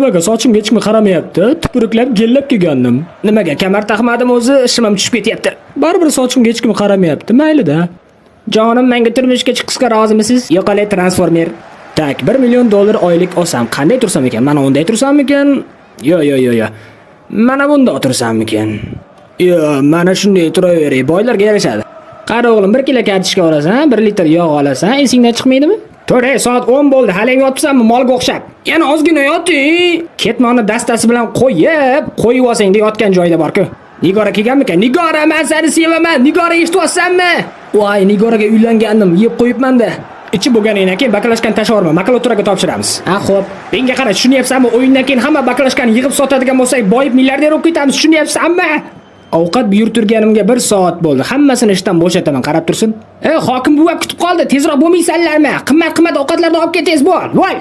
Nimaga sochimga hech kim qaramayapti? Tupurklab gellab kelgandim. Nimaga kamar taqmadim o'zi, shimim tushib ketyapti. Baribir sochimga hech kim qaramayapti. Mayli-da. Jonim, menga turmushga chiqishga rozimisiz? Yo'qolay transformer. Так, 1 million dollar oylik olsam qanday tursam ekan? Mana unday tursammikan? Yo, yo, yo, yo. Mana bunda o'tirsammikan? Yo, mana shunday turaveray, boylarga yarashadi. Qara o'g'lim, 1 kilo kartoshka olasan, 1 litr yog' olasan, esingdan chiqmaydimi? To're, soat 10 bo'ldi, hali ham yotibsanmi molga o'xshab? Yana ozgina yoting. Ketmonni dastasi bilan qo'yib, qo'yib olsang yotgan joyida bor-ku. Nigora kelganmikan? Nigora, men seni sevaman. Nigora, eshityapsanmi? Voy, Nigoraga uylangandim, yeb qo'yibman-da. Ichib bo'lganingdan keyin bakalashkani tashlavorma, makulaturaga topshiramiz. Ha, xo'p. Menga qara, tushunyapsanmi? O'yindan keyin hamma bakalashkani yig'ib sotadigan bo'lsak, boyib milliarder bo'lib ketamiz, tushunyapsanmi? Ovqat buyurtirganimga 1 soat bo'ldi. Hammasini ishdan bo'shataman, qarab tursin. Ey, hokim buva kutib qoldi. Tezroq bo'lmaysanlarmi? Qimmat-qimmat ovqatlarni olib kel, tez bo'l. Voy.